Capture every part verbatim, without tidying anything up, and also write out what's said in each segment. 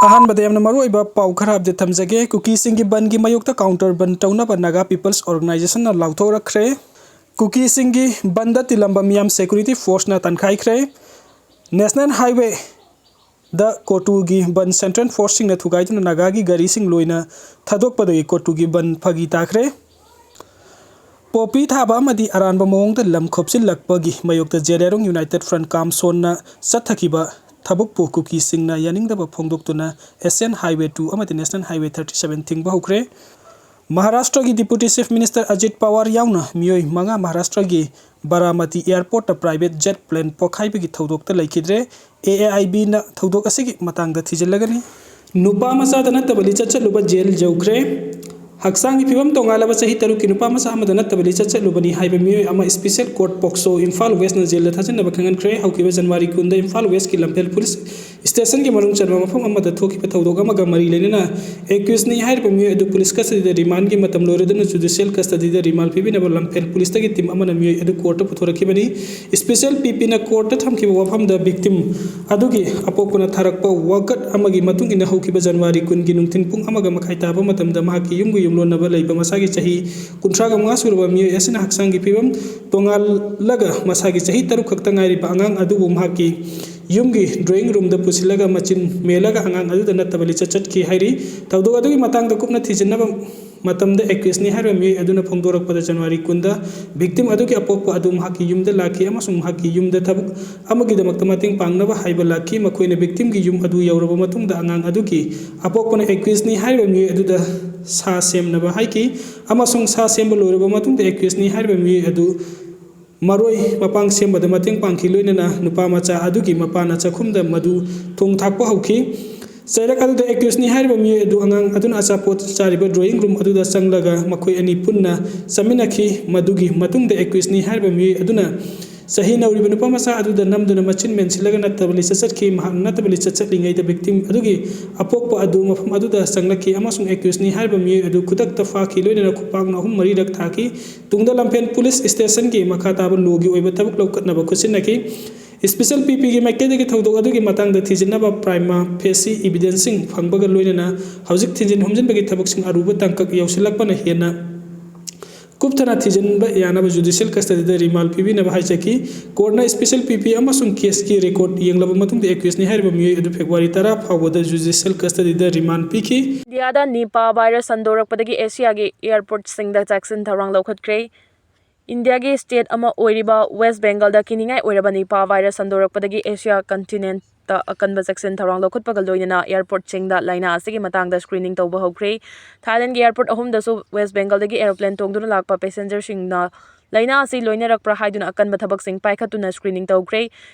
ꯑꯍꯥꯟꯕꯗ ꯌꯥꯝꯅ ꯃꯔꯨꯑꯣꯏꯕ ꯄꯥꯎ ꯈꯔ ꯑꯞꯗꯦꯠ ꯊꯝꯖꯒꯦ꯫ ꯀꯨꯀꯤꯁꯤꯡꯒꯤ ꯕꯟꯒꯤ ꯃꯥꯌꯣꯛꯇ ꯀꯥꯎꯟꯇꯔ ꯕꯟ ꯇꯧꯅꯕ ꯅꯥꯒꯥ ꯄꯤꯄꯜꯁ ꯑꯣꯔꯒꯅꯥꯏꯖꯦꯁꯟꯅ ꯂꯥꯎꯊꯣꯛꯂꯛꯈ꯭ꯔꯦ꯫ ꯀꯨꯀꯤꯁꯤꯡꯒꯤ ꯕꯟꯗ ꯇꯤꯜꯂꯝꯕ ꯃꯤꯌꯥꯝ ꯁꯦꯀ꯭ꯌꯨꯔꯤꯇꯤ ꯐꯣꯔꯁꯅ ꯇꯥꯟꯈꯥꯏꯈ꯭ꯔꯦ꯫ ꯅꯦꯁꯅꯦꯜ ꯍꯥꯏꯋꯦꯗ ꯀꯣꯇꯨꯒꯤ ꯕꯟ ꯁꯦꯟꯇ꯭ꯔꯦꯜ ꯐꯣꯔꯁꯁꯤꯡꯅ ꯊꯨꯒꯥꯏꯗꯨꯅ ꯅꯥꯒꯥꯒꯤ ꯒꯥꯔꯤꯁꯤꯡ ꯂꯣꯏꯅ ꯊꯥꯗꯣꯛꯄꯗꯒꯤ ꯀꯣꯇꯨꯒꯤ ꯕꯟ ꯐꯥꯒꯤ ꯇꯥꯈ꯭ꯔꯦ꯫ ꯄꯣꯄꯤ ꯊꯥꯕ ꯑꯃꯗꯤ ꯑꯔꯥꯟꯕ ꯃꯑꯣꯡꯗ ꯂꯝ ꯈꯣꯞꯆꯤꯜꯂꯛꯄꯒꯤ ꯃꯥꯌꯣꯛꯇ ꯖꯦꯂꯦꯔꯣꯡ ꯌꯨꯅꯥꯏꯇꯦꯗ ꯐ꯭ꯔꯟ ꯀꯥꯝꯁꯣꯟꯅ ꯆꯠꯊꯈꯤꯕ ꯊꯕꯛꯄꯨ ꯀꯨꯀꯤꯁꯤꯡꯅ ꯌꯥꯅꯤꯡꯗꯕ ꯐꯣꯡꯗꯣꯛꯇꯨꯅ ꯑꯦꯁꯤꯌꯥꯟ ꯍꯥꯏꯋꯦ ꯇꯨ ꯑꯃꯗꯤ ꯅꯦꯁꯅꯦꯜ ꯍꯥꯏꯋꯦ ꯊꯥꯔꯇꯤ ꯁꯚꯦꯟ ꯊꯤꯡꯕ ꯍꯧꯈ꯭ꯔꯦ꯫ ꯃꯍꯥꯔꯥꯁꯇ꯭ꯔꯒꯤ deputy chief minister Ajit power ꯌꯥꯎꯅ ꯃꯤꯑꯣꯏ ꯃꯉꯥ ꯃꯍꯥꯔꯥꯁꯇ꯭ꯔꯒꯤ ꯕꯥꯔꯥꯃꯇꯤ ꯑꯦꯌꯔꯄꯣꯔꯠꯇ ꯄ꯭ꯔꯥꯏꯚꯦꯠ ꯖꯦꯠ ꯄ꯭ꯂꯦꯟ ꯄꯣꯈꯥꯏꯕꯒꯤ ꯊꯧꯗꯣꯛꯇ ꯂꯩꯈꯤꯗ꯭ꯔꯦ꯫ ꯑꯦ ꯑꯦ ꯑꯥꯏ ꯕꯤꯅ ꯊꯧꯗꯣꯛ ꯑꯁꯤꯒꯤ ꯃꯇꯥꯡꯗ ꯊꯤꯖꯤꯜꯂꯒꯅꯤ꯫ ꯅꯨꯄꯥ ꯃꯆꯥꯗ ꯅꯠꯇꯕ ꯂꯤꯆꯠ ꯆꯠꯂꯨꯕ ꯖꯦꯜ ꯌꯧꯈ꯭ꯔꯦ꯫ ꯍꯛꯆꯥꯡꯒꯤ ꯐꯤꯕꯝ ꯇꯣꯉꯥꯜꯂꯕ ꯆꯍꯤ ꯇꯔꯨꯛꯀꯤ ꯅꯨꯄꯥ ꯃꯆꯥ ꯑꯃꯗ ꯅꯠꯇꯕ ꯂꯤꯆꯠ ꯆꯠꯂꯨꯕꯅꯤ ꯍꯥꯏꯕ ꯃꯤꯑꯣꯏ ꯑꯃ ꯁ꯭ꯄꯦꯁꯤꯌꯦꯜ ꯀꯣꯔꯠ ꯄꯣꯛꯁꯣ ꯏꯝꯐꯥꯜ ꯋꯦꯁꯅ ꯖꯦꯜꯗ ꯊꯥꯖꯤꯟꯅꯕ ꯈꯪꯍꯟꯈ꯭ꯔꯦ꯫ ꯍꯧꯈꯤꯕ ꯖꯅꯋꯥꯔꯤ ꯀꯨꯟꯗ ꯏꯝꯐꯥꯜ ꯋꯦꯁꯀꯤ ꯂꯝꯐꯦꯜ ꯄꯨꯂꯤꯁ ꯁ꯭ꯇꯦꯁꯟꯒꯤ ꯃꯅꯨꯡ ꯆꯟꯕ ꯃꯐꯝ ꯑꯃꯗ ꯊꯣꯛꯈꯤꯕ ꯊꯧꯗꯣꯛ ꯑꯃꯒ ꯃꯔꯤ ꯂꯩꯅꯅ ꯑꯦꯀ꯭ꯌꯨꯁꯅꯤ ꯍꯥꯏꯔꯤꯕ ꯃꯤꯑꯣꯏ ꯑꯗꯨ ꯄꯨꯂꯤꯁ ꯀꯁꯇꯗꯤꯗ ꯔꯤꯃꯥꯟꯒꯤ ꯃꯇꯝ ꯂꯣꯏꯔꯗꯨꯅ ꯖꯨꯗꯤꯁꯤꯌꯦꯜ ꯀꯁꯇꯗꯤꯗ ꯔꯤꯃꯥꯟ ꯄꯤꯕꯤꯅꯕ ꯂꯝꯐꯦꯜ ꯄꯨꯂꯤꯁꯇꯒꯤ ꯇꯤꯝ ꯑꯃꯅ ꯃꯤꯑꯣꯏ ꯑꯗꯨ ꯀꯣꯔꯠꯇ ꯄꯨꯊꯣꯔꯛꯈꯤꯕꯅꯤ꯫ ꯁ꯭ꯄꯦꯁꯤꯌꯦꯜ ꯄꯤ ꯄꯤꯅ ꯀꯣꯔꯠꯇ ꯊꯝꯈꯤꯕ ꯋꯥꯐꯝꯗ ꯚꯤꯛꯇꯤꯝ ꯑꯗꯨꯒꯤ ꯑꯄꯣꯛꯄꯅ ꯊꯥꯔꯛꯄ ꯋꯥꯀꯠ ꯑꯃꯒꯤ ꯃꯇꯨꯡ ꯏꯟꯅ ꯍꯧꯈꯤꯕ ꯖꯅꯋꯥꯔꯤ ꯀꯨꯟꯒꯤ ꯅꯨꯡꯊꯤꯜ ꯄꯨꯡ ꯑꯃꯒ ꯃꯈꯥꯏ ꯇꯥꯕ ꯃꯇꯝꯗ ꯃꯍꯥꯛꯀꯤ ꯌꯨꯝꯒꯤ ꯌꯨꯝꯂꯣꯟꯅꯕ ꯂꯩꯕ ꯃꯁꯥꯒꯤ ꯆꯍꯤ ꯀꯨꯟꯊ꯭ꯔꯥꯒ ꯃꯉꯥ ꯁꯨꯔꯕ ꯃꯤꯑꯣꯏ ꯑꯁꯤꯅ ꯍꯛꯆꯥꯡꯒꯤ ꯐꯤꯕꯝ ꯇꯣꯉꯥꯜꯂꯒ ꯃꯁꯥꯒꯤ ꯆꯍꯤ ꯇꯔꯨꯛ ꯈꯛꯇ ꯉꯥꯏꯔꯤꯕ ꯑꯉꯥꯡ ꯑꯗꯨꯕꯨ ꯃꯍꯥꯛꯀꯤ ꯌꯨꯝꯒꯤ ꯗ꯭ꯔꯣꯌꯤꯡ ꯔꯨꯝꯗ ꯄꯨꯁꯤꯜꯂꯒ ꯃꯆꯤꯟ ꯃꯦꯜꯂꯒ ꯑꯉꯥꯡ ꯑꯗꯨꯗ ꯅꯠꯇꯕ ꯂꯤꯆꯠ ꯆꯠꯈꯤ ꯍꯥꯏꯔꯤ꯫ ꯊꯧꯗꯣꯛ ꯑꯗꯨꯒꯤ ꯃꯇꯥꯡꯗ ꯀꯨꯞꯅ ꯊꯤꯖꯤꯟꯅꯕ ꯃꯇꯝꯗ ꯑꯦꯀ꯭ꯌꯨꯁꯅꯤ ꯍꯥꯏꯔꯤꯕ ꯃꯤꯑꯣꯏ ꯑꯗꯨꯅ ꯐꯣꯡꯗꯣꯔꯛꯄꯗ ꯖꯅꯋꯥꯔꯤ ꯀꯨꯟꯗ ꯚꯤꯛꯇꯤꯝ ꯑꯗꯨꯒꯤ ꯑꯄꯣꯛꯄ ꯑꯗꯨ ꯃꯍꯥꯛꯀꯤ ꯌꯨꯝꯗ ꯂꯥꯛꯈꯤ ꯑꯃꯁꯨꯡ ꯃꯍꯥꯛꯀꯤ ꯌꯨꯝꯗ ꯊꯕꯛ ꯑꯃꯒꯤꯗꯃꯛꯇ ꯃꯇꯦꯡ ꯄꯥꯡꯅꯕ ꯍꯥꯏꯕ ꯂꯥꯛꯈꯤ꯫ ꯃꯈꯣꯏꯅ ꯚꯤꯛꯇꯤꯝꯒꯤ ꯌꯨꯝ ꯑꯗꯨ ꯌꯧꯔꯕ ꯃꯇꯨꯡꯗ ꯑꯉꯥꯡ ꯑꯗꯨꯒꯤ ꯑꯄꯣꯛꯄꯅ ꯑꯦꯀ꯭ꯌꯨꯁꯅꯤ ꯍꯥꯏꯔꯤꯕ ꯃꯤꯑꯣꯏ ꯑꯗꯨꯗ ꯁꯥ ꯁꯦꯝꯅꯕ ꯍꯥꯏꯈꯤ ꯑꯃꯁꯨꯡ ꯁꯥ ꯁꯦꯝꯕ ꯂꯣꯏꯔꯕ ꯃꯇꯨꯡꯗ ꯑꯦꯀ꯭ꯌꯨꯁꯅꯤ ꯍꯥꯏꯔꯤꯕ ꯃꯤꯑꯣꯏ ꯑꯗꯨ ꯃꯔꯣꯏ ꯃꯄꯥꯡ ꯁꯦꯝꯕꯗ ꯃꯇꯦꯡ ꯄꯥꯡꯈꯤ, ꯂꯣꯏꯅꯅ ꯅꯨꯄꯥ ꯃꯆꯥ ꯑꯗꯨꯒꯤ ꯃꯄꯥꯅ ꯆꯥꯛꯈꯨꯝꯗ ꯃꯗꯨ ꯊꯣꯡ ꯊꯥꯛꯄ ꯍꯧꯈꯤ꯫ ꯆꯩꯔꯛ ꯑꯗꯨꯗ ꯑꯦꯀ꯭ꯌꯨꯁꯅꯤ ꯍꯥꯏꯔꯤꯕ ꯃꯤꯑꯣꯏ ꯑꯗꯨ ꯑꯉꯥꯡ ꯑꯗꯨꯅ ꯑꯆꯥꯄꯣꯠ ꯆꯥꯔꯤꯕ ꯗ꯭ꯔꯣꯌꯤꯡ ꯔꯨꯝ ꯑꯗꯨꯗ ꯆꯪꯂꯒ ꯃꯈꯣꯏ ꯑꯅꯤ ꯄꯨꯟꯅ ꯆꯥꯃꯤꯟꯅꯈꯤ꯫ ꯃꯗꯨꯒꯤ ꯃꯇꯨꯡꯗ ꯑꯦꯀ꯭ꯌꯨꯁꯅꯤ ꯍꯥꯏꯔꯤꯕ ꯃꯤꯑꯣꯏ ꯑꯗꯨꯅ ꯆꯍꯤ ꯅꯧꯔꯤꯕ ꯅꯨꯄꯥ ꯃꯆꯥ ꯑꯗꯨꯗ ꯅꯝꯗꯨꯅ ꯃꯆꯤꯟ ꯃꯦꯟꯁꯤꯜꯂꯒ ꯅꯠꯇꯕ ꯂꯤꯆꯠ ꯆꯠꯈꯤ꯫ ꯃꯍꯥꯛꯅ ꯅꯠꯇꯕ ꯂꯤꯆꯠ ꯆꯠꯂꯤꯉꯩꯗ ꯚꯤꯛꯇꯤꯝ ꯑꯗꯨꯒꯤ ꯑꯄꯣꯛꯄ ꯑꯗꯨ ꯃꯐꯝ ꯑꯗꯨꯗ ꯆꯪꯂꯛꯈꯤ ꯑꯃꯁꯨꯡ ꯑꯦꯀ꯭ꯌꯨꯁꯅꯤ ꯍꯥꯏꯔꯤꯕ ꯃꯤꯑꯣꯏ ꯑꯗꯨ ꯈꯨꯗꯛꯇ ꯐꯥꯈꯤ, ꯂꯣꯏꯅꯅ ꯈꯨꯄꯥꯛꯅ ꯑꯍꯨꯝ ꯃꯔꯤꯔꯛ ꯊꯥꯈꯤ꯫ ꯇꯨꯡꯗ ꯂꯝꯐꯦꯜ ꯄꯨꯂꯤꯁ ꯁ꯭ꯇꯦꯁꯟꯒꯤ ꯃꯈꯥ ꯇꯥꯕ ꯂꯣꯒꯤ ꯑꯣꯏꯕ ꯊꯕꯛ ꯂꯧꯈꯠꯅꯕ ꯈꯨꯠꯁꯤꯟꯅꯈꯤ꯫ ꯏꯁꯄꯤꯁꯦꯜ ꯄꯤ ꯄꯤꯒꯤ ꯃꯥꯏꯀꯩꯗꯒꯤ ꯊꯧꯗꯣꯛ ꯑꯗꯨꯒꯤ ꯃꯇꯥꯡꯗ ꯊꯤꯖꯤꯟꯅꯕ ꯄ꯭ꯔꯥꯏꯃꯥ ꯐꯦꯁꯤ ꯏꯕꯤꯗꯦꯟꯁꯁꯤꯡ ꯐꯪꯕꯒ ꯂꯣꯏꯅꯅ ꯍꯧꯖꯤꯛ ꯊꯤꯖꯤꯟ ꯍꯨꯝꯖꯤꯟꯕꯒꯤ ꯊꯕꯛꯁꯤꯡ ꯑꯔꯨꯕ ꯇꯥꯡꯀꯛ ꯌꯧꯁꯤꯜꯂꯛꯄꯅ ꯍꯦꯟꯅ ꯀꯨꯞꯊꯅ ꯊꯤꯖꯤꯟꯕ ꯌꯥꯅꯕ ꯖꯨꯗꯤꯁꯤꯌꯦꯜ ꯀꯁꯇꯗꯤꯗ ꯔꯤꯃꯥꯟ ꯄꯤꯕꯤꯅꯕ ꯍꯥꯏꯖꯈꯤ꯫ ꯀꯣꯔꯠꯅ ꯏꯁꯄꯤꯁꯦꯜ ꯄꯤ ꯄꯤ ꯑꯃꯁꯨꯡ ꯀꯦꯁꯀꯤ ꯔꯦꯀꯣꯔꯗ ꯌꯦꯡꯂꯕ ꯃꯇꯨꯡꯗ ꯑꯦꯀ꯭ꯌꯨꯁꯅꯤ ꯍꯥꯏꯔꯤꯕ ꯃꯤꯑꯣꯏ ꯑꯗꯨ ꯐꯦꯕ꯭ꯔꯨꯋꯥꯔꯤ ꯇꯔꯥ ꯐꯥꯎꯕꯗ ꯖꯨꯗꯤꯁꯤꯌꯦꯜ ꯀꯁꯇꯗꯤꯗ ꯔꯤꯃꯥꯟ ꯄꯤꯈꯤ꯫ ꯏꯟꯗꯤꯌꯥꯗ ꯅꯤꯄꯥ ꯚꯥꯏꯔꯁ ꯁꯟꯗꯣꯔꯛꯄꯗꯒꯤ ꯑꯦꯁꯤꯌꯥꯒꯤ ꯑꯦꯌꯔꯄꯣꯔꯠꯁꯤꯡꯗ ꯆꯦꯛꯁꯤꯟ ꯊꯧꯔꯥꯡ ꯂꯧꯈꯠꯈ꯭ꯔꯦ꯫ ꯏꯟꯗꯤꯌꯥꯒꯤ ꯁ꯭ꯇꯦꯠ ꯑꯃ ꯑꯣꯏꯔꯤꯕ ꯋꯦꯁ ꯕꯦꯡꯒꯜꯗ ꯀꯤꯅꯤꯡꯉꯥꯏ ꯑꯣꯏꯔꯕ ꯅꯤꯄꯥ ꯚꯥꯏꯔꯁ ꯁꯟꯗꯣꯔꯛꯄꯗꯒꯤ ꯑꯦꯁꯤꯌꯥ ꯀꯟꯇꯤꯅꯦꯟꯠꯇ ꯑꯀꯟꯕ ꯆꯦꯛꯁꯤꯟ ꯊꯧꯔꯥꯡ ꯂꯧꯈꯠꯄꯒ ꯂꯣꯏꯅꯅ ꯑꯦꯌꯔꯄꯣꯔꯠꯁꯤꯡꯗ ꯂꯥꯏꯅꯥ ꯑꯁꯤꯒꯤ ꯃꯇꯥꯡꯗ ꯁ꯭ꯀ꯭ꯔꯤꯅꯤꯡ ꯇꯧꯕ ꯍꯧꯈ꯭ꯔꯦ꯫ ꯊꯥꯏꯂꯦꯟꯒꯤ ꯑꯦꯌꯔꯄꯣꯔꯠ ꯑꯍꯨꯝꯗꯁꯨ ꯋꯦꯁ ꯕꯦꯡꯒꯜꯗꯒꯤ ꯑꯦꯔꯣꯄ꯭ꯂꯦꯟ ꯇꯣꯡꯗꯨꯅ ꯂꯥꯛꯄ ꯄꯦꯁꯦꯟꯖꯔꯁꯤꯡꯅ ꯂꯥꯏꯅꯥ ꯑꯁꯤ ꯂꯣꯏꯅꯔꯛꯄ꯭ꯔꯥ ꯍꯥꯏꯗꯨꯅ ꯑꯀꯟꯕ ꯊꯕꯛꯁꯤꯡ ꯄꯥꯏꯈꯠꯇꯨꯅ ꯁ꯭ꯀ꯭ꯔꯤꯅꯤꯡ ꯇꯧꯈ꯭ꯔꯦ꯫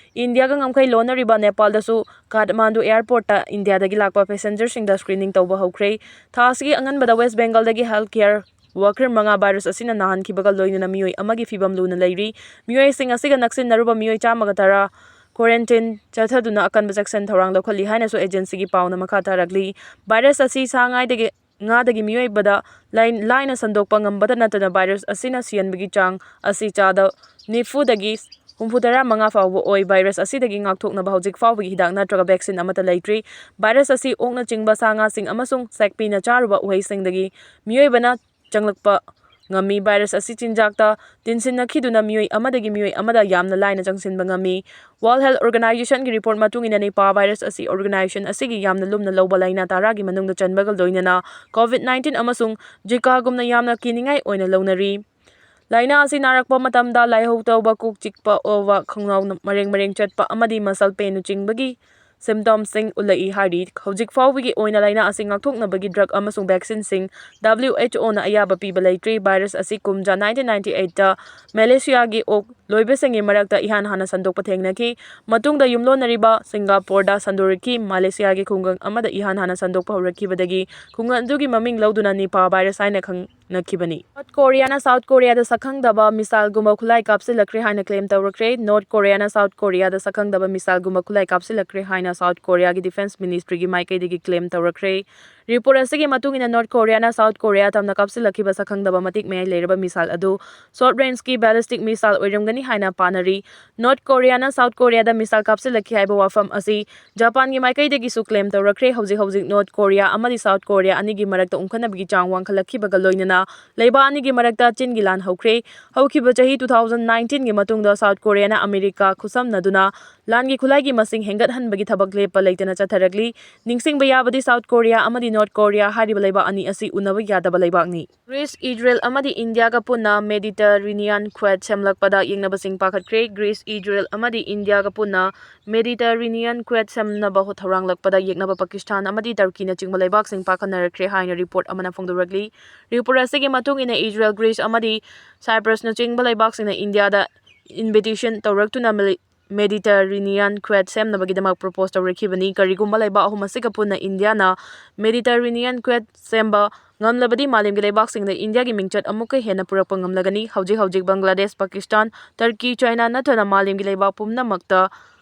ꯏꯟꯗꯤꯌꯥꯒ ꯉꯝꯈꯩ ꯂꯣꯟꯅꯔꯤꯕ ꯅꯦꯄꯥꯜꯗꯁꯨ ꯀꯥꯊꯃꯥꯟꯗꯨ ꯑꯦꯌꯔꯄꯣꯔꯠꯇ ꯏꯟꯗꯤꯌꯥꯗꯒꯤ ꯂꯥꯛꯄ ꯄꯦꯁꯦꯟꯖꯔꯁꯤꯡꯗ ꯁ꯭ꯀ꯭ꯔꯤꯅꯤꯡ ꯇꯧꯕ ꯍꯧꯈ꯭ꯔꯦ꯫ ꯊꯥ ꯑꯁꯤꯒꯤ ꯑꯉꯟꯕꯗ ꯋꯦꯁ ꯕꯦꯡꯒꯜꯗꯒꯤ ꯍꯦꯜꯊ ꯀꯦꯌꯔ ꯋꯥꯀꯔ ꯃꯉꯥ ꯚꯥꯏꯔꯁ ꯑꯁꯤꯅ ꯅꯥꯍꯟꯈꯤꯕꯒ ꯂꯣꯏꯅꯅ ꯃꯤꯑꯣꯏ ꯑꯃꯒꯤ ꯐꯤꯚꯝ ꯂꯨꯅ ꯂꯩꯔꯤ꯫ ꯃꯤꯑꯣꯏꯁꯤꯡ ꯑꯁꯤꯒ ꯅꯛꯁꯤꯟꯅꯔꯨꯕ ꯃꯤꯑꯣꯏ ꯆꯥꯝꯃꯒ ꯇꯔꯥ ꯀ꯭ꯋꯥꯔꯦꯟꯇꯤꯟ ꯆꯠꯊꯗꯨꯅ ꯑꯀꯟꯕ ꯆꯦꯛꯁꯤꯟ ꯊꯧꯔꯥꯡ ꯂꯧꯈꯠꯂꯤ ꯍꯥꯏꯅꯁꯨ ꯑꯦꯖꯦꯟꯁꯤꯒꯤ ꯄꯥꯎꯅ ꯃꯈꯥ ꯇꯥꯔꯛꯂꯤ꯫ ꯚꯥꯏꯔꯁ ꯑꯁꯤ ꯁꯥ ꯉꯥꯗꯒꯤ ꯉꯥꯗꯒꯤ ꯃꯤꯑꯣꯏꯕꯗ ꯂꯥꯏ-, ꯂꯥꯏꯅ ꯁꯟꯗꯣꯛꯄ ꯉꯝꯕꯇ ꯅꯠꯇꯅ ꯚꯥꯏꯔꯁ ꯑꯁꯤꯅ ꯁꯤꯍꯟꯕꯒꯤ ꯆꯥꯡ ꯑꯁꯤ ꯆꯥꯗ ꯅꯤꯐꯨꯗꯒꯤ ꯍꯨꯝꯐꯨꯇꯔꯥ ꯃꯉꯥ ꯐꯥꯎꯕ ꯑꯣꯏ꯫ ꯚꯥꯏꯔꯁ ꯑꯁꯤꯗꯒꯤ ꯉꯥꯛꯊꯣꯛꯅꯕ ꯍꯧꯖꯤꯛ ꯐꯥꯎꯕꯒꯤ ꯍꯤꯗꯥꯛ ꯅꯠꯇ꯭ꯔꯒ ꯚꯦꯛꯁꯤꯟ ꯑꯃꯠꯇ ꯂꯩꯇ꯭ꯔꯤ꯫ ꯚꯥꯏꯔꯁ ꯑꯁꯤ ꯑꯣꯛꯅꯆꯤꯡꯕ ꯁꯥ ꯉꯥꯁꯤꯡ ꯑꯃꯁꯨꯡ ꯁꯦꯛꯄꯤꯅ ꯆꯥꯔꯨꯕ ꯎꯍꯩꯁꯤꯡꯗꯒꯤ ꯃꯤꯑꯣꯏꯕꯅ ꯆꯪꯂꯛꯄ ꯉꯝꯃꯤ꯫ ꯚꯥꯏꯔꯁ ꯑꯁꯤ ꯆꯤꯟꯖꯥꯛꯇ ꯇꯤꯟꯁꯤꯟꯅꯈꯤꯗꯨꯅ ꯃꯤꯑꯣꯏ ꯑꯃꯗꯒꯤ ꯃꯤꯑꯣꯏ ꯑꯃꯗ ꯌꯥꯝꯅ ꯂꯥꯏꯅ ꯆꯪꯁꯤꯟꯕ ꯉꯝꯃꯤ꯫ ꯋꯥꯔꯜꯗ ꯍꯦꯜꯊ ꯑꯣꯔꯒꯅꯥꯏꯖꯦꯁꯟꯒꯤ ꯔꯤꯄꯣꯔꯠ ꯃꯇꯨꯡ ꯏꯟꯅ ꯅꯤꯄꯥ ꯚꯥꯏꯔꯁ ꯑꯁꯤ ꯑꯣꯔꯒꯅꯥꯏꯖꯦꯁꯟ ꯑꯁꯤꯒꯤ ꯌꯥꯝꯅ ꯂꯨꯝꯅ ꯂꯧꯕ ꯂꯥꯏꯅꯥ ꯇꯔꯥꯒꯤ ꯃꯅꯨꯡꯗ ꯆꯟꯕꯒ ꯂꯣꯏꯅꯅ ꯀꯣꯚꯤꯗ ꯅꯥꯏꯟꯇꯤꯟ ꯑꯃꯁꯨꯡ ꯖꯤꯀꯥꯒꯨꯝꯅ ꯌꯥꯝꯅ ꯀꯤꯅꯤꯡꯉꯥꯏ ꯑꯣꯏꯅ ꯂꯧꯅꯔꯤ꯫ ꯂꯥꯏꯅꯥ ꯑꯁꯤ ꯅꯥꯔꯛꯄ ꯃꯇꯝꯗ ꯂꯥꯏꯍꯧ ꯇꯧꯕ, ꯀꯣꯛ ꯆꯤꯛꯄ, ꯑꯣꯕ, ꯈꯣꯡꯅꯥꯎ ꯃꯔꯦꯡ ꯃꯔꯦꯡ ꯆꯠꯄ ꯑꯃꯗꯤ ꯃꯁꯜ ꯄꯦꯟꯅꯆꯤꯡꯕꯒꯤ ꯁꯤꯝꯇꯣꯝꯁꯤꯡ ꯎꯠꯂꯛꯏ ꯍꯥꯏꯔꯤ꯫ ꯍꯧꯖꯤꯛ ꯐꯥꯎꯕꯒꯤ ꯑꯣꯏꯅ ꯂꯥꯏꯅꯥ ꯑꯁꯤ ꯉꯥꯛꯊꯣꯛꯅꯕꯒꯤ ꯗ꯭ꯔꯒ ꯑꯃꯁꯨꯡ ꯚꯦꯛꯁꯤꯟꯁꯤꯡ ꯗꯕ꯭ꯂꯤꯎ ꯑꯩꯆ ꯑꯣꯅ ꯑꯌꯥꯕ ꯄꯤꯕ ꯂꯩꯇ꯭ꯔꯤ꯫ ꯚꯥꯏꯔꯁ ꯑꯁꯤ ꯀꯨꯝꯖꯥ ꯅꯥꯏꯟꯇꯤꯟ ꯅꯥꯏꯟꯇꯤ ꯑꯩꯠꯇ ꯃꯦꯂꯦꯁꯤꯌꯥꯒꯤ ꯑꯣꯛ ꯂꯣꯏꯕꯁꯤꯡꯒꯤ ꯃꯔꯛꯇ ꯏꯍꯥꯟ ꯍꯥꯟꯅ ꯁꯟꯗꯣꯛꯄ ꯊꯦꯡꯅꯈꯤ꯫ ꯃꯇꯨꯡꯗ ꯌꯨꯝꯂꯣꯟꯅꯔꯤꯕ ꯁꯤꯡꯒꯥꯄꯣꯔꯗ ꯁꯟꯗꯣꯔꯛꯈꯤ꯫ ꯃꯦꯂꯦꯁꯤꯌꯥꯒꯤ ꯈꯨꯡꯒꯪ ꯑꯃꯗ ꯏꯍꯥꯟ ꯍꯥꯟꯅ ꯁꯟꯗꯣꯛꯄ ꯍꯧꯔꯛꯈꯤꯕꯗꯒꯤ ꯈꯨꯡꯒꯪ ꯑꯗꯨꯒꯤ ꯃꯃꯤꯡ ꯂꯧꯗꯨꯅ ꯅꯤꯄꯥ ꯚꯥꯏꯔꯁ ꯍꯥꯏꯅ ꯈꯪꯅꯈꯤꯕꯅꯤ꯫ ꯅꯣꯔꯠ ꯀꯣꯔꯤꯌꯥꯅ ꯁꯥꯎꯠ ꯀꯣꯔꯤꯌꯥꯗ ꯁꯛꯈꯪꯗꯕ ꯃꯤꯁꯥꯏꯜꯒꯨꯝꯕ ꯈꯨꯠꯂꯥꯏ ꯀꯥꯞꯁꯤꯜꯂꯛꯈ꯭ꯔꯦ ꯍꯥꯏꯅ ꯀ꯭ꯂꯦꯝ ꯇꯧꯔꯛꯈ꯭ꯔꯦ꯫ ꯅꯣꯔꯠ ꯀꯣꯔꯤꯌꯥꯅ ꯁꯥꯎꯠ ꯀꯣꯔꯤꯌꯥꯗ ꯁꯛꯈꯪꯗꯕ ꯃꯤꯁꯥꯏꯜꯒꯨꯝꯕ ꯈꯨꯠꯂꯥꯏ ꯀꯥꯞꯁꯤꯜꯂꯛꯈ꯭ꯔꯦ ꯍꯥꯏꯅ ꯁꯥꯎꯠ ꯀꯣꯔꯤꯌꯥꯒꯤ ꯗꯤꯐꯦꯟꯁ ꯃꯤꯅꯤꯁꯇ꯭ꯔꯤꯒꯤ ꯃꯥꯏꯀꯩꯗꯒꯤ ꯀ꯭ꯂꯦꯝ ꯇꯧꯔꯛꯈ꯭ꯔꯦ꯫ ꯔꯤꯄꯣꯔꯠ ꯑꯁꯤꯒꯤ ꯃꯇꯨꯡ ꯏꯟꯅ, ꯅꯣꯔꯠ ꯀꯣꯔꯤꯌꯥꯅ ꯁꯥꯎꯠ ꯀꯣꯔꯤꯌꯥ ꯇꯝꯅ ꯀꯥꯞꯁꯤꯜꯂꯛꯈꯤꯕ ꯁꯛꯈꯪꯗꯕ ꯃꯇꯤꯛ ꯃꯌꯥꯏ ꯂꯩꯔꯕ ꯃꯤꯁꯥꯏꯜ ꯑꯗꯨ ꯁꯣꯔꯠ ꯔꯦꯟꯖꯀꯤ ꯕꯦꯂꯤꯁꯇꯤꯛ ꯃꯤꯁꯥꯏꯜ ꯑꯣꯏꯔꯝꯒꯅꯤ ꯍꯥꯏꯅ ꯄꯥꯅꯔꯤ꯫ ꯅꯣꯔꯠ ꯀꯣꯔꯤꯌꯥꯅ ꯁꯥꯎꯠ ꯀꯣꯔꯤꯌꯥꯗ ꯃꯤꯁꯥꯏꯜ ꯀꯥꯞꯁꯤꯜꯂꯛꯈꯤ ꯍꯥꯏꯕ ꯋꯥꯐꯝ ꯑꯁꯤ ꯖꯄꯥꯟꯒꯤ ꯃꯥꯏꯀꯩꯗꯒꯤꯁꯨ ꯀ꯭ꯂꯦꯝ ꯇꯧꯔꯛꯈ꯭ꯔꯦ꯫ ꯍꯧꯖꯤꯛ ꯍꯧꯖꯤꯛ ꯅꯣꯔꯠ ꯀꯣꯔꯤꯌꯥ ꯑꯃꯗꯤ ꯁꯥꯎꯠ ꯀꯣꯔꯤꯌꯥ ꯑꯅꯤꯒꯤ ꯃꯔꯛꯇ ꯎꯪꯈꯠꯅꯕꯒꯤ ꯆꯥꯡ ꯋꯥꯡꯈꯠꯂꯛꯈꯤꯕꯒ ꯂꯣꯏꯅꯅ ꯂꯩꯕꯥꯛ ꯑꯅꯤꯒꯤ ꯃꯔꯛꯇ ꯆꯤꯟꯒꯤ ꯂꯥꯟ ꯍꯧꯈ꯭ꯔꯦ꯫ ꯍꯧꯈꯤꯕ ꯆꯍꯤ two thousand nineteen ꯒꯤ ꯃꯇꯨꯡꯗ ꯁꯥꯎꯠ ꯀꯣꯔꯤꯌꯥꯅ ꯑꯃꯦꯔꯤꯀꯥ ꯈꯨꯠꯁꯝꯅꯗꯨꯅ ꯂꯥꯟꯒꯤ ꯈꯨꯠꯂꯥꯏꯒꯤ ꯃꯁꯤꯡ ꯍꯦꯟꯒꯠꯍꯟꯕꯒꯤ ꯊꯕꯛ ꯂꯦꯞꯄ ꯂꯩꯇꯅ ꯆꯠꯊꯔꯛꯂꯤ꯫ ꯅꯤꯡꯁꯤꯡꯕ ꯌꯥꯕꯗꯤ, ꯁꯥꯎꯠ ꯀꯣꯔꯤꯌꯥ ꯑꯃꯗꯤ ꯅꯣꯔꯠ ꯀꯣꯔꯤꯌꯥ ꯍꯥꯏꯔꯤꯕ ꯂꯩꯕꯥꯛ ꯑꯅꯤ ꯑꯁꯤ ꯎꯅꯕ ꯌꯥꯗꯕ ꯂꯩꯕꯥꯛꯅꯤ꯫ ꯒ꯭ꯔꯤꯁ, ꯏꯖꯔꯦꯜ ꯑꯃꯗꯤ ꯏꯟꯗꯤꯌꯥꯒ ꯄꯨꯟꯅ ꯃꯦꯗꯤꯇꯔꯦꯅꯤꯌꯥꯟ ꯈ꯭ꯋꯦꯠ ꯁꯦꯝꯂꯛꯄꯗ ꯌꯦꯛꯅꯕꯁꯤꯡ ꯄꯥꯈꯠꯈ꯭ꯔꯦ꯫ ꯒ꯭ꯔꯤꯁ, ꯏꯖꯔꯦꯜ ꯑꯃꯗꯤ ꯏꯟꯗꯤꯌꯥꯒ ꯄꯨꯟꯅ ꯃꯦꯗꯤꯇꯔꯦꯅꯤꯌꯥꯟ ꯈ꯭ꯋꯦꯠ ꯁꯦꯝꯅꯕ ꯍꯣ-, ꯊꯧꯔꯥꯡꯂꯛꯄꯗ ꯌꯦꯛꯅꯕ ꯄꯥꯀꯤꯁꯇꯥꯟ ꯑꯃꯗꯤ ꯇꯔꯀꯤꯅꯆꯤꯡꯕ ꯂꯩꯕꯥꯛꯁꯤꯡ ꯄꯥꯈꯠꯅꯔꯛꯈ꯭ꯔꯦ ꯍꯥꯏꯅ ꯔꯤꯄꯣꯔꯠ ꯑꯃꯅ ꯐꯣꯡꯗꯣꯔꯛꯂꯤ꯫ ꯔꯤꯄꯣꯔꯠ ꯑꯁꯤꯒꯤ ꯃꯇꯨꯡ ꯏꯟꯅ, ꯏꯖꯔꯦꯜ, ꯒ꯭ꯔꯤꯁ ꯑꯃꯗꯤ ꯁꯥꯏꯄ꯭ꯔꯁꯅꯆꯤꯡꯕ ꯂꯩꯕꯥꯛꯁꯤꯡꯅ ꯏꯟꯗꯤꯌꯥꯗ ꯏꯟꯚꯤꯇꯦꯁꯟ ꯇꯧꯔꯛꯇꯨꯅ ꯃꯦꯗꯤꯇꯔꯦꯅꯤꯌꯥꯟ ꯈ꯭ꯋꯦꯠ ꯁꯦꯝꯅꯕꯒꯤꯗꯃꯛ ꯄ꯭ꯔꯣꯄꯣꯁ ꯇꯧꯔꯛꯈꯤꯕꯅꯤ꯫ ꯀꯔꯤꯒꯨꯝꯕ ꯂꯩꯕꯥꯛ ꯑꯍꯨꯝ ꯑꯁꯤꯒ ꯄꯨꯟꯅ ꯏꯟꯗꯤꯌꯥꯅ ꯃꯦꯗꯤꯇꯔꯦꯅꯤꯌꯥꯟ ꯈ꯭ꯋꯦꯠ ꯁꯦꯝꯕ ꯉꯝꯂꯕꯗꯤ, ꯃꯥꯂꯦꯝꯒꯤ ꯂꯩꯕꯥꯛꯁꯤꯡꯗ ꯏꯟꯗꯤꯌꯥꯒꯤ ꯃꯤꯡꯆꯠ ꯑꯃꯨꯛꯀ ꯍꯦꯟꯅ ꯄꯨꯔꯛꯄ ꯉꯝꯂꯒꯅꯤ꯫ ꯍꯧꯖꯤꯛ ꯍꯧꯖꯤꯛ ꯕꯪꯒ꯭ꯂꯥꯗꯦꯁ, ꯄꯥꯀꯤꯁꯇꯥꯟ, ꯇꯔꯀꯤ, ꯆꯥꯏꯅꯥ ꯅꯠꯇꯅ ꯃꯥꯂꯦꯝꯒꯤ ꯂꯩꯕꯥꯛ ꯄꯨꯝꯅꯃꯛꯇ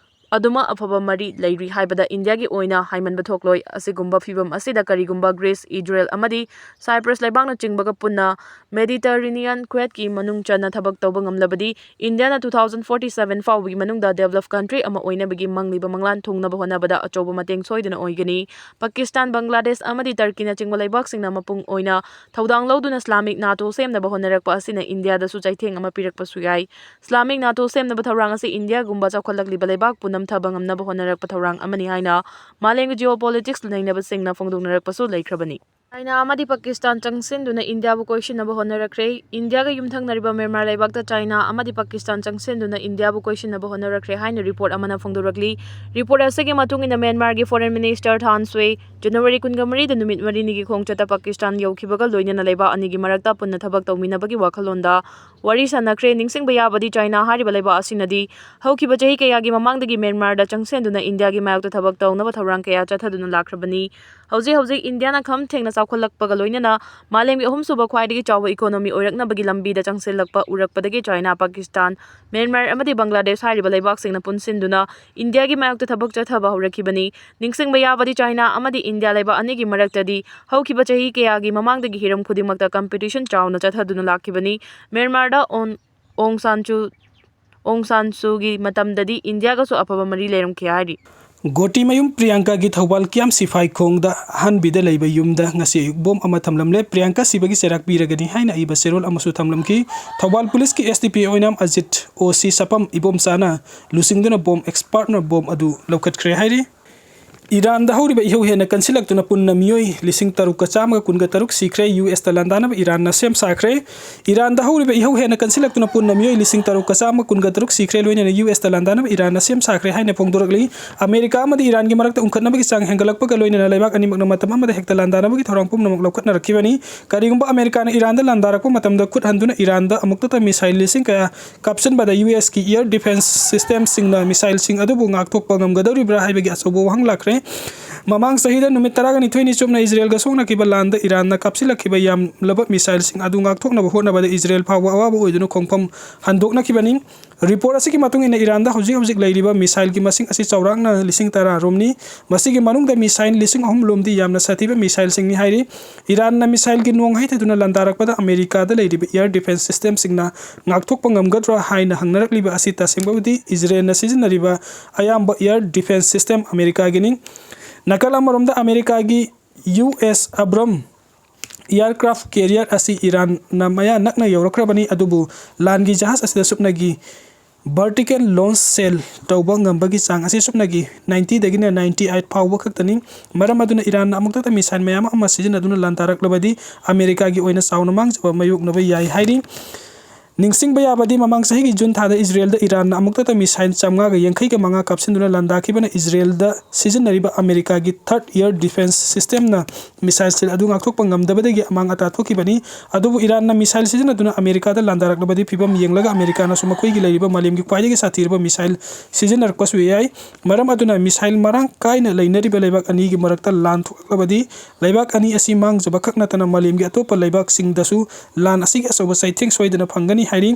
ꯑꯗꯨꯃꯛ ꯑꯐꯕ ꯃꯔꯤ ꯂꯩꯔꯤ ꯍꯥꯏꯕꯗ ꯏꯟꯗꯤꯌꯥꯒꯤ ꯑꯣꯏꯅ ꯍꯥꯏꯃꯟꯕ ꯊꯣꯛꯂꯣꯏ꯫ ꯑꯁꯤꯒꯨꯝꯕ ꯐꯤꯚꯝ ꯑꯁꯤꯗ ꯀꯔꯤꯒꯨꯝꯕ ꯒ꯭ꯔꯤꯁ, ꯏꯖꯔꯦꯜ ꯑꯃꯗꯤ ꯁꯥꯏꯄ꯭ꯔꯁ ꯂꯩꯕꯥꯛꯅꯆꯤꯡꯕꯒ ꯄꯨꯟꯅ ꯃꯦꯗꯤꯇꯔꯦꯅꯤꯌꯥꯟ ꯈ꯭ꯋꯦꯠꯀꯤ ꯃꯅꯨꯡ ꯆꯟꯅ ꯊꯕꯛ ꯇꯧꯕ ꯉꯝꯂꯕꯗꯤ, ꯏꯟꯗꯤꯌꯥꯅ two thousand forty seven ꯐꯥꯎꯕꯒꯤ ꯃꯅꯨꯡꯗ ꯗꯦꯕꯂꯞ ꯀꯟꯇ꯭ꯔꯤ ꯑꯃ ꯑꯣꯏꯅꯕꯒꯤ ꯃꯪꯂꯤꯕ ꯃꯪꯂꯥꯟ ꯊꯨꯡꯅꯕ ꯍꯣꯠꯅꯕꯗ ꯑꯆꯧꯕ ꯃꯇꯦꯡ ꯁꯣꯏꯗꯅ ꯑꯣꯏꯒꯅꯤ꯫ ꯄꯥꯀꯤꯁꯇꯥꯟ, ꯕꯪꯒ꯭ꯂꯥꯗꯦꯁ ꯑꯃꯗꯤ ꯇꯔꯀꯤꯅꯆꯤꯡꯕ ꯂꯩꯕꯥꯛꯁꯤꯡꯅ ꯃꯄꯨꯡ ꯑꯣꯏꯅ ꯊꯧꯗꯥꯡ ꯂꯧꯗꯨꯅ ꯏꯁꯂꯥꯃꯤꯛ ꯅꯥꯇꯣ ꯁꯦꯝꯅꯕ ꯍꯣꯠꯅꯔꯛꯄ ꯑꯁꯤꯅ ꯏꯟꯗꯤꯌꯥꯗꯁꯨ ꯆꯩꯊꯦꯡ ꯑꯃ ꯄꯤꯔꯛꯄꯁꯨ ꯌꯥꯏ꯫ ꯏꯁꯂꯥꯃꯤꯛ ꯅꯥꯇꯣ ꯁꯦꯝꯅꯕ ꯊꯧꯔꯥꯡ ꯑꯁꯤ ꯏꯟꯗꯤꯌꯥꯒꯨꯝꯕ ꯆꯥꯎꯈꯠꯂꯛꯂꯤꯕ ꯂꯩꯕꯥꯛꯄꯨ ꯅꯝꯊꯕ ꯉꯝꯅꯕ ꯍꯣꯠꯅꯔꯛꯄ ꯊꯧꯔꯥꯡ ꯑꯃꯅꯤ ꯍꯥꯏꯅ ꯃꯥꯂꯦꯝꯒꯤ ꯖꯤꯑꯣꯄꯣꯂꯤꯇꯤꯛꯁ ꯅꯩꯅꯕꯁꯤꯡꯅ ꯐꯣꯡꯗꯣꯛꯅꯔꯛꯄꯁꯨ ꯂꯩꯈ꯭ꯔꯕꯅꯤ꯫ ꯆꯥꯏꯅꯥ ꯑꯃꯗꯤ ꯄꯥꯀꯤꯁꯇꯥꯟ ꯆꯪꯁꯤꯟꯗꯨꯅ ꯏꯟꯗꯤꯌꯥꯕꯨ ꯀꯣꯏꯁꯤꯟꯅꯕ ꯍꯣꯠꯅꯔꯛꯈ꯭ꯔꯦ꯫ ꯏꯟꯗꯤꯌꯥꯒ ꯌꯨꯝꯊꯪꯅꯔꯤꯕ ꯃ꯭ꯌꯥꯟꯃꯥꯔ ꯂꯩꯕꯥꯛꯇ ꯆꯥꯏꯅꯥ ꯑꯃꯗꯤ ꯄꯥꯀꯤꯁꯇꯥꯟ ꯆꯪꯁꯤꯟꯗꯨꯅ ꯏꯟꯗꯤꯌꯥꯕꯨ ꯀꯣꯏꯁꯤꯟꯅꯕ ꯍꯣꯠꯅꯔꯛꯈ꯭ꯔꯦ ꯍꯥꯏꯅ ꯔꯤꯄꯣꯔꯠ ꯑꯃꯅ ꯐꯣꯡꯗꯣꯔꯛꯂꯤ꯫ ꯔꯤꯄꯣꯔꯠ ꯑꯁꯤꯒꯤ ꯃꯇꯨꯡ ꯏꯟꯅ, ꯃ꯭ꯌꯥꯟꯃꯥꯔꯒꯤ ꯐꯣꯔꯦꯟ ꯃꯤꯅꯤꯁꯇꯔ ꯊꯥꯟ ꯁ꯭ꯋꯦ ꯖꯅꯋꯥꯔꯤ ꯀꯨꯟꯃꯔꯤꯗ ꯅꯨꯃꯤꯠ ꯃꯔꯤꯅꯤꯒꯤ ꯈꯣꯡꯆꯠꯇ ꯄꯥꯀꯤꯁꯇꯥꯟ ꯌꯧꯈꯤꯕꯒ ꯂꯣꯏꯅꯅ ꯂꯩꯕꯥꯛ ꯑꯅꯤꯒꯤ ꯃꯔꯛꯇ ꯄꯨꯟꯅ ꯊꯕꯛ ꯇꯧꯃꯤꯟꯅꯕꯒꯤ ꯋꯥꯈꯜꯂꯣꯟꯗ ꯋꯥꯔꯤ ꯁꯥꯟꯅꯈ꯭ꯔꯦ꯫ ꯅꯤꯡꯁꯤꯡꯕ ꯌꯥꯕꯗꯤ, ꯆꯥꯏꯅꯥ ꯍꯥꯏꯔꯤꯕ ꯂꯩꯕꯥꯛ ꯑꯁꯤꯅꯗꯤ ꯍꯧꯈꯤꯕ ꯆꯍꯤ ꯀꯌꯥꯒꯤ ꯃꯃꯥꯡꯗꯒꯤ ꯃ꯭ꯌꯥꯟꯃꯥꯔꯗ ꯆꯪꯁꯤꯟꯗꯨꯅ ꯏꯟꯗꯤꯌꯥꯒꯤ ꯃꯥꯌꯣꯛꯇ ꯊꯕꯛ ꯇꯧꯅꯕ ꯊꯧꯔꯥꯡ ꯀꯌꯥ ꯆꯠꯊꯗꯨꯅ ꯂꯥꯛꯈ꯭ꯔꯕꯅꯤ꯫ ꯍꯧꯖꯤꯛ ꯍꯧꯖꯤꯛ ꯏꯟꯗꯤꯌꯥꯅ ꯈꯝ ꯊꯦꯡꯅ ꯆꯥꯎꯈꯠꯂꯛꯄꯒ ꯂꯣꯏꯅꯅ ꯃꯥꯂꯦꯝꯒꯤ ꯑꯍꯨꯝꯁꯨꯕ ꯈ꯭ꯋꯥꯏꯗꯒꯤ ꯆꯥꯎꯕ economy ꯑꯣꯏꯔꯛꯅꯕꯒꯤ ꯂꯝꯕꯤꯗ ꯆꯪꯁꯤꯜꯂꯛꯄ ꯎꯔꯛꯄꯗꯒꯤ ꯆꯥꯏꯅꯥ, ꯄꯥꯀꯤꯁꯇꯥꯟ, ꯃ꯭ꯌꯥꯟꯃꯥꯔ ꯑꯃꯗꯤ ꯕꯪꯒ꯭ꯂꯥꯗꯦꯁ ꯍꯥꯏꯔꯤꯕ ꯂꯩꯕꯥꯛꯁꯤꯡꯅ ꯄꯨꯟꯁꯤꯟꯗꯨꯅ ꯏꯟꯗꯤꯌꯥꯒꯤ ꯃꯥꯌꯣꯛꯇ ꯊꯕꯛ ꯆꯠꯊꯕ ꯍꯧꯔꯛꯈꯤꯕꯅꯤ꯫ ꯅꯤꯡꯁꯤꯡꯕ ꯌꯥꯕꯗꯤ, ꯆꯥꯏꯅꯥ ꯑꯃꯗꯤ ꯏꯟꯗꯤꯌꯥ ꯂꯩꯕꯥꯛ ꯑꯅꯤꯒꯤ ꯃꯔꯛꯇꯗꯤ ꯍꯧꯈꯤꯕ ꯆꯍꯤ ꯀꯌꯥꯒꯤ ꯃꯃꯥꯡꯗꯒꯤ ꯍꯤꯔꯝ ꯈꯨꯗꯤꯡꯃꯛꯇ competition ꯆꯥꯎꯅ ꯆꯠꯊꯗꯨꯅ ꯂꯥꯛꯈꯤꯕꯅꯤ꯫ ꯃ꯭ꯌꯥꯟꯃꯥꯔꯗ ꯑꯣꯟ-, ꯑꯣꯡ ꯁꯥꯟ ꯁꯨ, ꯑꯣꯡ ꯁꯥꯟ ꯁꯨꯒꯤ ꯃꯇꯝꯗꯗꯤ ꯏꯟꯗꯤꯌꯥꯒꯁꯨ ꯑꯐꯕ ꯃꯔꯤ ꯂꯩꯔꯝꯈꯤ ꯍꯥꯏꯔꯤ꯫ ꯒꯣꯇꯤꯃꯌꯨꯝ ꯄ꯭ꯔꯤꯌꯥꯡꯀꯥꯒꯤ ꯊꯧꯕꯥꯜ ꯀꯤꯌꯥꯝ ꯁꯤꯐꯥꯏ ꯈꯣꯡꯗ ꯑꯍꯟꯕꯤꯗ ꯂꯩꯕ ꯌꯨꯝꯗ ꯉꯁꯤ ꯑꯌꯨꯛ ꯕꯣꯝ ꯑꯃ ꯊꯝꯂꯝꯂꯦ꯫ ꯄ꯭ꯔꯤꯌꯥꯡꯀꯥ ꯁꯤꯕꯒꯤ ꯆꯩꯔꯥꯛ ꯄꯤꯔꯒꯅꯤ ꯍꯥꯏꯅ ꯏꯕ ꯆꯦꯔꯣꯜ ꯑꯃꯁꯨ ꯊꯝꯂꯝꯈꯤ꯫ ꯊꯧꯕꯥꯜ ꯄꯨꯂꯤꯁꯀꯤ S D P ꯑꯣꯏꯅꯥꯝ ꯑꯖꯤꯠ, O C ꯁꯄꯝ ꯏꯕꯣꯝꯆꯥꯅ ꯂꯨꯆꯤꯡꯗꯨꯅ ꯕꯣꯝ expertꯅ ꯕꯣꯝ ꯑꯗꯨ ꯂꯧꯈꯠꯈ꯭ꯔꯦ ꯍꯥꯏꯔꯤ꯫ ꯏꯔꯥꯟꯗ ꯍꯧꯔꯤꯕ ꯏꯍꯧ ꯍꯦꯟꯅ ꯀꯟꯁꯤꯜꯂꯛꯇꯨꯅ ꯄꯨꯟꯅ ꯃꯤꯑꯣꯏ ꯂꯤꯁꯤꯡ ꯇꯔꯨꯛꯀ ꯆꯥꯝꯃꯒ ꯀꯨꯟꯒ ꯇꯔꯨꯛ ꯁꯤꯈ꯭ꯔꯦ꯫ ꯌꯨ ꯑꯦꯁꯇ ꯂꯥꯟꯗꯥꯅꯕ ꯏꯔꯥꯟꯅ ꯁꯦꯝ ꯁꯥꯈ꯭ꯔꯦ꯫ ꯏꯔꯥꯟꯗ ꯍꯧꯔꯤꯕ ꯏꯍꯧ ꯍꯦꯟꯅ ꯀꯟꯁꯤꯜꯂꯛꯇꯨꯅ ꯄꯨꯟꯅ ꯃꯤꯑꯣꯏ ꯂꯤꯁꯤꯡ ꯇꯔꯨꯛꯀ ꯆꯥꯝꯃ ꯀꯨꯟꯒ ꯇꯔꯨꯛ ꯁꯤꯈ꯭ꯔꯦ, ꯂꯣꯏꯅꯅ ꯌꯨ ꯑꯦꯁꯇ ꯂꯥꯟꯗꯥꯅꯕ ꯏꯔꯥꯟꯅ ꯁꯦꯝ ꯁꯥꯈ꯭ꯔꯦ ꯍꯥꯏꯅ ꯐꯣꯡꯗꯣꯔꯛꯂꯤ꯫ ꯑꯃꯦꯔꯤꯀꯥ ꯑꯃꯗꯤ ꯏꯔꯥꯟꯒꯤ ꯃꯔꯛꯇ ꯎꯪꯈꯠꯅꯕꯒꯤ ꯆꯥꯡ ꯍꯦꯟꯒꯠꯂꯛꯄꯒ ꯂꯣꯏꯅꯅ ꯂꯩꯕꯥꯛ ꯑꯅꯤꯃꯛꯅ ꯃꯇꯝ ꯑꯃꯗ ꯍꯦꯛꯇ ꯂꯥꯟꯗꯥꯅꯕꯒꯤ ꯊꯧꯔꯥꯡ ꯄꯨꯝꯅꯃꯛ ꯂꯧꯈꯠꯅꯔꯛꯈꯤꯕꯅꯤ꯫ ꯀꯔꯤꯒꯨꯝꯕ ꯑꯃꯦꯔꯤꯀꯥꯅ ꯏꯔꯥꯟꯗ ꯂꯥꯟꯗꯥꯔꯛꯄ ꯃꯇꯝꯗ ꯈꯨꯠ ꯍꯟꯗꯨꯅ ꯏꯔꯥꯟꯗ ꯑꯃꯨꯛꯇꯗ missile ꯂꯤꯁꯤꯡ ꯀꯌꯥ ꯀꯥꯞꯁꯤꯟꯕꯗ ꯌꯨ ꯑꯦꯁꯀꯤ air defence systemꯁꯤꯡꯅ missileꯁꯤꯡ ꯑꯗꯨꯕꯨ ꯉꯥꯛꯊꯣꯛꯄ ꯉꯝꯒꯗꯧꯔꯤꯕ꯭ꯔꯥ ꯍꯥꯏꯕꯒꯤ ꯑꯆꯧꯕ ꯋꯥꯍꯪ ꯂꯥꯛꯈ꯭ꯔꯦ꯫ ꯃꯃꯥꯡ ꯆꯍꯤꯗ ꯅꯨꯃꯤꯠ ꯇꯔꯥꯒꯅꯤꯊꯣꯏꯅꯤ ꯆꯨꯞꯅ ꯏꯖꯔꯦꯜꯒ ꯁꯣꯛꯅꯈꯤꯕ ꯂꯥꯟꯗ ꯏꯔꯥꯟꯅ ꯀꯥꯞꯁꯤꯜꯂꯛꯈꯤꯕ ꯌꯥꯝꯂꯕ missileꯁꯤꯡ ꯑꯗꯨ ꯉꯥꯛꯊꯣꯛꯅꯕ ꯍꯣꯠꯅꯕꯗ ꯏꯖꯔꯦꯜ ꯐꯥꯎꯕ ꯑꯋꯥꯕ ꯑꯣꯏꯗꯨꯅ ꯈꯣꯡꯐꯝ ꯍꯟꯗꯣꯛꯅꯈꯤꯕꯅꯤ꯫ Report ꯑꯁꯤꯒꯤ ꯃꯇꯨꯡ ꯏꯟꯅ ꯏꯔꯥꯟꯗ ꯍꯧꯖꯤꯛ ꯍꯧꯖꯤꯛ ꯂꯩꯔꯤꯕ missileꯒꯤ ꯃꯁꯤꯡ ꯑꯁꯤ ꯆꯥꯎꯔꯥꯛꯅ ꯂꯤꯁꯤꯡ ꯇꯔꯥ ꯔꯣꯝꯅꯤ꯫ ꯃꯁꯤꯒꯤ ꯃꯅꯨꯡꯗ missile ꯂꯤꯁꯤꯡ ꯑꯍꯨꯝ ꯂꯣꯝꯗꯤ ꯌꯥꯝꯅ ꯁꯥꯊꯤꯕ missileꯁꯤꯡꯅꯤ ꯍꯥꯏꯔꯤ꯫ ꯏꯔꯥꯟꯅ missileꯒꯤ ꯅꯣꯡ ꯍꯩꯊꯗꯨꯅ ꯂꯥꯟꯗꯥꯔꯛꯄꯗ ꯑꯃꯦꯔꯤꯀꯥꯗ ꯂꯩꯔꯤꯕ air defence systemꯁꯤꯡꯅ ꯉꯥꯛꯊꯣꯛꯄ ꯉꯝꯒꯗ꯭ꯔꯥ ꯍꯥꯏꯅ ꯍꯪꯅꯔꯛꯂꯤꯕ ꯑꯁꯤ ꯇꯁꯦꯡꯕꯕꯨꯗꯤ ꯏꯖꯔꯦꯜꯅ ꯁꯤꯖꯤꯟꯅꯔꯤꯕ ꯑꯌꯥꯝꯕ air defence system ꯑꯃꯦꯔꯤꯀꯥꯒꯤꯅꯤ꯫ ꯅꯥꯀꯜ ꯑꯃꯔꯣꯝꯗ ꯑꯃꯦꯔꯤꯀꯥꯒꯤ U S Abrams aircraft carrier ꯑꯁꯤ ꯏꯔꯥꯟꯅ ꯃꯌꯥ ꯅꯛꯅ ꯌꯧꯔꯛꯈ꯭ꯔꯕꯅꯤ, ꯑꯗꯨꯕꯨ ꯂꯥꯟꯒꯤ ꯖꯍꯥꯖ ꯑꯁꯤꯗ ꯁꯨꯞꯅꯒꯤ vertical launch ꯁꯦꯜ ꯇꯧꯕ ꯉꯝꯕꯒꯤ ꯆꯥꯡ ꯑꯁꯤ ꯁꯨꯞꯅꯒꯤ ninety ꯗꯒꯤꯅ ninety eight ꯐꯥꯎꯕ ꯈꯛꯇꯅꯤ꯫ ꯃꯔꯝ ꯑꯗꯨꯅ ꯏꯔꯥꯟꯅ ꯑꯃꯨꯛꯇꯗ missile ꯃꯌꯥꯝ ꯑꯃ ꯁꯤꯖꯤꯟꯅꯗꯨꯅ ꯂꯥꯟꯗꯥꯔꯛꯂꯕꯗꯤ ꯑꯃꯦꯔꯤꯀꯥꯒꯤ ꯑꯣꯏꯅ ꯆꯥꯎꯅ ꯃꯥꯡꯖꯕ ꯃꯥꯌꯣꯛꯅꯕ ꯌꯥꯏ ꯍꯥꯏꯔꯤ꯫ ꯅꯤꯡꯁꯤꯡꯕ ꯌꯥꯕꯗꯤ, ꯃꯃꯥꯡ ꯆꯍꯤꯒꯤ ꯖꯨꯟ ꯊꯥꯗ ꯏꯖꯔꯦꯜꯗ ꯏꯔꯥꯟꯅ ꯑꯃꯨꯛꯇꯗ ꯃꯤꯁꯥꯏꯜ ꯆꯥꯝꯃꯉꯥꯒ ꯌꯥꯡꯈꯩꯒ ꯃꯉꯥ ꯀꯥꯞꯁꯤꯟꯗꯨꯅ ꯂꯥꯟꯗꯥꯈꯤꯕꯅ ꯏꯖꯔꯦꯜꯗ ꯁꯤꯖꯤꯟꯅꯔꯤꯕ ꯑꯃꯦꯔꯤꯀꯥꯒꯤ ꯊꯥꯔꯠ ꯏꯌꯔ ꯗꯤꯐꯦꯟꯁ ꯁꯤꯁꯇꯦꯝꯅ ꯃꯤꯁꯥꯏꯜꯁꯤꯡ ꯑꯗꯨ ꯉꯥꯛꯊꯣꯛꯄ ꯉꯝꯗꯕꯗꯒꯤ ꯑꯃꯥꯡ ꯑꯇꯥ ꯊꯣꯛꯈꯤꯕꯅꯤ꯫ ꯑꯗꯨꯕꯨ ꯏꯔꯥꯟꯅ ꯃꯤꯁꯥꯏꯜ ꯁꯤꯖꯤꯟꯅꯗꯨꯅ ꯑꯃꯦꯔꯤꯀꯥꯗ ꯂꯥꯟꯗꯥꯔꯛꯂꯕꯗꯤ ꯐꯤꯕꯝ ꯌꯦꯡꯂꯒ ꯑꯃꯦꯔꯤꯀꯥꯅꯁꯨ ꯃꯈꯣꯏꯒꯤ ꯂꯩꯔꯤꯕ ꯃꯥꯂꯦꯝꯒꯤ ꯈ꯭ꯋꯥꯏꯗꯒꯤ ꯁꯥꯊꯤꯔꯕ ꯃꯤꯁꯥꯏꯜ ꯁꯤꯖꯤꯟꯅꯔꯛꯄꯁꯨ ꯌꯥꯏ꯫ ꯃꯔꯝ ꯑꯗꯨꯅ ꯃꯤꯁꯥꯏꯜ ꯃꯔꯥꯡ ꯀꯥꯏꯅ ꯂꯩꯅꯔꯤꯕ ꯂꯩꯕꯥꯛ ꯑꯅꯤꯒꯤ ꯃꯔꯛꯇ ꯂꯥꯟ ꯊꯣꯛꯂꯛꯂꯕꯗꯤ ꯂꯩꯕꯥꯛ ꯑꯅꯤ ꯑꯁꯤ ꯃꯥꯡꯖꯕ ꯈꯛ ꯅꯠꯇꯅ ꯃꯥꯂꯦꯝꯒꯤ ꯑꯇꯣꯞꯄ ꯂꯩꯕꯥꯛꯁꯤꯡꯗꯁꯨ ꯂꯥꯟ ꯑꯁꯤꯒꯤ ꯑꯆꯧꯕ ꯆꯩꯊꯦꯡ ꯁꯣꯏꯗꯅ ꯐꯪꯒꯅꯤ ꯍꯥꯏꯔꯤ꯫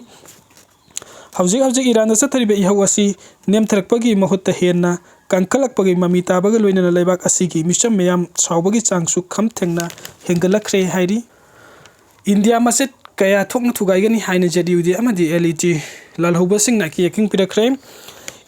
ꯍꯧꯖꯤꯛ ꯍꯧꯖꯤꯛ ꯏꯔꯥꯟꯗ ꯆꯠꯊꯔꯤꯕ ꯏꯍꯧ ꯑꯁꯤ ꯅꯦꯝꯊꯔꯛꯄꯒꯤ ꯃꯍꯨꯠꯇ ꯍꯦꯟꯅ ꯀꯟꯈꯠꯂꯛꯄꯒꯤ ꯃꯃꯤ ꯇꯥꯕꯒ ꯂꯣꯏꯅꯅ ꯂꯩꯕꯥꯛ ꯑꯁꯤꯒꯤ ꯃꯤꯆꯝ ꯃꯌꯥꯝ ꯁꯥꯎꯕꯒꯤ ꯆꯥꯡꯁꯨ ꯈꯝ ꯊꯦꯡꯅ ꯍꯦꯟꯒꯠꯂꯛꯈ꯭ꯔꯦ ꯍꯥꯏꯔꯤ꯫ ꯏꯟꯗꯤꯌꯥ ꯃꯆꯦꯠ ꯀꯌꯥ ꯊꯣꯛꯅ ꯊꯨꯒꯥꯏꯒꯅꯤ ꯍꯥꯏꯅ ꯖꯦ ꯗꯤ ꯌꯨ ꯗꯤ ꯑꯃꯗꯤ ꯑꯦꯜ ꯏ ꯇꯤ ꯂꯥꯜꯍꯧꯕꯁꯤꯡꯅ ꯑꯀꯤ ꯑꯈꯪ ꯄꯤꯔꯛꯈ꯭ꯔꯦ꯫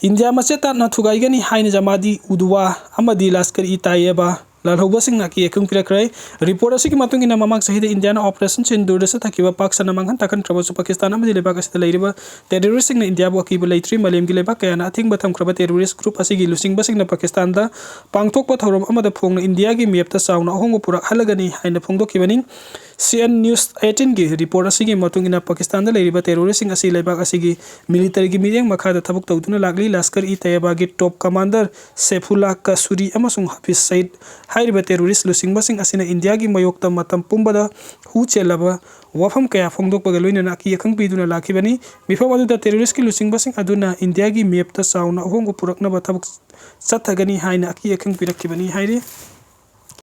ꯏꯟꯗꯤꯌꯥ ꯃꯆꯦꯠ ꯇꯥꯠꯅ ꯊꯨꯒꯥꯏꯒꯅꯤ ꯍꯥꯏꯅ ꯖꯃꯥꯗꯤ ꯎꯗꯋꯥ ꯑꯃꯗꯤ ꯂꯁꯀꯔ ꯏ ꯇꯥꯏꯌꯦꯕꯥ ꯂꯥꯜꯍꯧꯕꯁꯤꯡꯅ ꯑꯀꯤ ꯑꯈꯪ ꯄꯤꯔꯛꯈ꯭ꯔꯦ꯫ ꯔꯤꯄꯣꯔꯠ ꯑꯁꯤꯒꯤ ꯃꯇꯨꯡ ꯏꯟꯅ, ꯃꯃꯥꯡ ꯆꯍꯤꯗ ꯏꯟꯗꯤꯌꯥꯅ ꯑꯣꯄꯔꯦꯁꯟ ꯁꯤꯟꯗꯨꯔꯗ ꯆꯠꯊꯈꯤꯕ ꯄꯥꯛ ꯁꯟꯅ ꯃꯥꯡꯍꯟ ꯇꯥꯛꯍꯟꯈ꯭ꯔꯕꯁꯨ ꯄꯥꯀꯤꯁꯇꯥꯟ ꯑꯃꯗꯤ ꯂꯩꯕꯥꯛ ꯑꯁꯤꯗ ꯂꯩꯔꯤꯕ ꯇꯦꯔꯣꯔꯤꯁꯁꯤꯡꯅ ꯏꯟꯗꯤꯌꯥꯕꯨ ꯑꯀꯤꯕ ꯂꯩꯇ꯭ꯔꯤ꯫ ꯃꯥꯂꯦꯝꯒꯤ ꯂꯩꯕꯥꯛ ꯀꯌꯥꯅ ꯑꯊꯤꯡꯕ ꯊꯝꯈ꯭ꯔꯕ ꯇꯦꯔꯣꯔꯤꯁ ꯒ꯭ꯔꯨꯞ ꯑꯁꯤꯒꯤ ꯂꯨꯆꯤꯡꯕꯁꯤꯡꯅ ꯄꯥꯀꯤꯁꯇꯥꯟꯗ ꯄꯥꯡꯊꯣꯛꯄ ꯊꯧꯔꯝ ꯑꯃꯗ ꯐꯣꯡꯅ ꯏꯟꯗꯤꯌꯥꯒꯤ ꯃꯦꯞꯇ ꯆꯥꯎꯅ ꯑꯍꯣꯡꯕ ꯄꯨꯔꯛꯍꯜꯂꯒꯅꯤ ꯍꯥꯏꯅ ꯐꯣꯡꯗꯣꯛꯈꯤꯕꯅꯤ꯫ ꯁꯤ ꯑꯦꯟ ꯅ꯭ꯌꯨꯁ ꯑꯩꯠꯇꯤꯟꯒꯤ ꯔꯤꯄꯣꯔꯠ ꯑꯁꯤꯒꯤ ꯃꯇꯨꯡ ꯏꯟꯅ, ꯄꯥꯀꯤꯁꯇꯥꯟꯗ ꯂꯩꯔꯤꯕ ꯇꯦꯔꯣꯔꯤꯁꯁꯤꯡ ꯑꯁꯤ ꯂꯩꯕꯥꯛ ꯑꯁꯤꯒꯤ ꯃꯤꯂꯤꯇꯔꯤꯒꯤ ꯃꯤꯠꯌꯦꯡ ꯃꯈꯥꯗ ꯊꯕꯛ ꯇꯧꯗꯨꯅ ꯂꯥꯛꯂꯤ꯫ ꯂꯁꯀꯔ ꯏ ꯇꯩꯌꯕꯥꯒꯤ ꯇꯣꯞ ꯀꯃꯥꯟꯗꯔ ꯁꯦꯐꯨꯂꯥ ꯀꯁꯨꯔꯤ ꯑꯃꯁꯨꯡ ꯍꯥꯐꯤꯖ ꯁꯌꯤꯗ ꯍꯥꯏꯔꯤꯕ ꯇꯦꯔꯣꯔꯤꯁ ꯂꯨꯆꯤꯡꯕꯁꯤꯡ ꯑꯁꯤꯅ ꯏꯟꯗꯤꯌꯥꯒꯤ ꯃꯥꯌꯣꯛꯇ ꯃꯇꯝ ꯄꯨꯝꯕꯗ ꯍꯨ ꯆꯦꯜꯂꯕ ꯋꯥꯐꯝ ꯀꯌꯥ ꯐꯣꯡꯗꯣꯛꯄꯒ ꯂꯣꯏꯅꯅ ꯑꯀꯤ ꯑꯈꯪ ꯄꯤꯗꯨꯅ ꯂꯥꯛꯈꯤꯕꯅꯤ꯫ ꯃꯤꯐꯝ ꯑꯗꯨꯗ ꯇꯦꯔꯣꯔꯤꯁꯀꯤ ꯂꯨꯆꯤꯡꯕꯁꯤꯡ ꯑꯗꯨꯅ ꯏꯟꯗꯤꯌꯥꯒꯤ ꯃꯦꯞꯇ ꯆꯥꯎꯅ ꯑꯍꯣꯡꯕ ꯄꯨꯔꯛꯅꯕ ꯊꯕꯛ ꯆꯠꯊꯒꯅꯤ ꯍꯥꯏꯅ ꯑꯀꯤ ꯑꯈꯪ ꯄꯤꯔꯛꯈꯤꯕꯅꯤ ꯍꯥꯏꯔꯤ꯫